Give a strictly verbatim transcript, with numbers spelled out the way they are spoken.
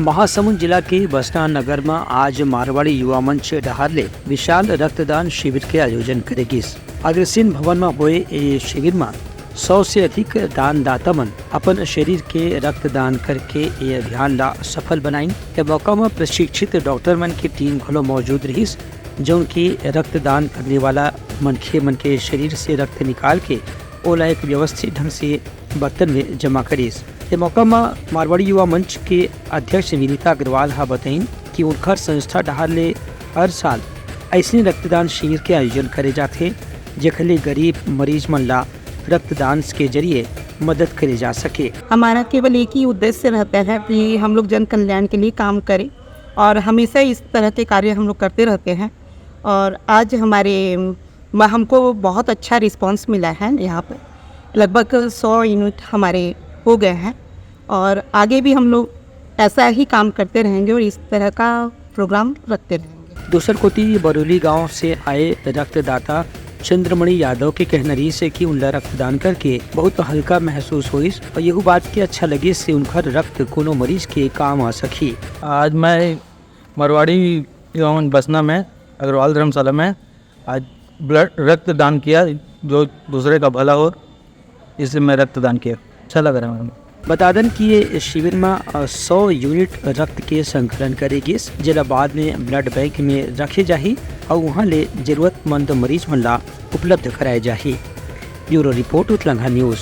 महासमुंद जिला के बसना नगर म आज मारवाड़ी युवा मंच डहार ले विशाल रक्तदान शिविर के आयोजन करे गिस। अग्रसेन भवन म होए ए शिविर म सौ से अधिक दानदाता मन अपन शरीर के रक्तदान करके ए अभियान ला सफल बनाइन। ए मौका म प्रशिक्षित डॉक्टर मन के टीम घलो मौजूद रहिस, जौन की रक्तदान करने वाला मनखे मन के शरीर से रक्त निकाल के ओला एक व्यवस्थित ढंग से बर्तन में जमा करिस। ए मौका म मारवाड़ी युवा मंच के अध्यक्ष विनीता अग्रवाल ह बताइन कि उनखर संस्था डहार ले हर साल अइसने रक्तदान शिविर के आयोजन करे जाथे, जेखर ले गरीब मरीज मन ला रक्तदान के जरिए मदद करे जा सके। हमारा केवल एक ही उद्देश्य रहता है कि हम लोग जन कल्याण के लिए काम करें और हमेशा इस तरह के कार्य हम लोग करते रहते हैं। और आज हमारे म-, हमको बहुत अच्छा रिस्पांस मिला है। यहाँ पर लगभग सौ यूनिट हमारे हो गए हैं और आगे भी हम लोग ऐसा ही काम करते रहेंगे और इस तरह का प्रोग्राम रखते रहेंगे। दूसर कोति बरौली गांव से आए रक्तदाता चंद्रमणि यादव के कहना रहिस हे कि उनला रक्तदान करके बहुत हल्का महसूस होइस और यहू बात के अच्छा लगिस हे उनकर रक्त कोनो मरीज के काम आ सकही। आज मैं मरवाड़ी गांव बसना में अग्रवाल धर्मशाला में आज ब्लड रक्तदान किया, जो दूसरे का भला हो, इससे मैं रक्तदान किया। अच्छा लग रहा है। बता देन कि ये शिविर में, अ, सौ यूनिट रक्त के संकलन करे गिस, जेला बाद में ब्लड बैंक में रखे जाही अउ उहाँ ले जरूरतमंद मरीज मन ला उपलब्ध कराए जाही। Bureau report, Utlanga news.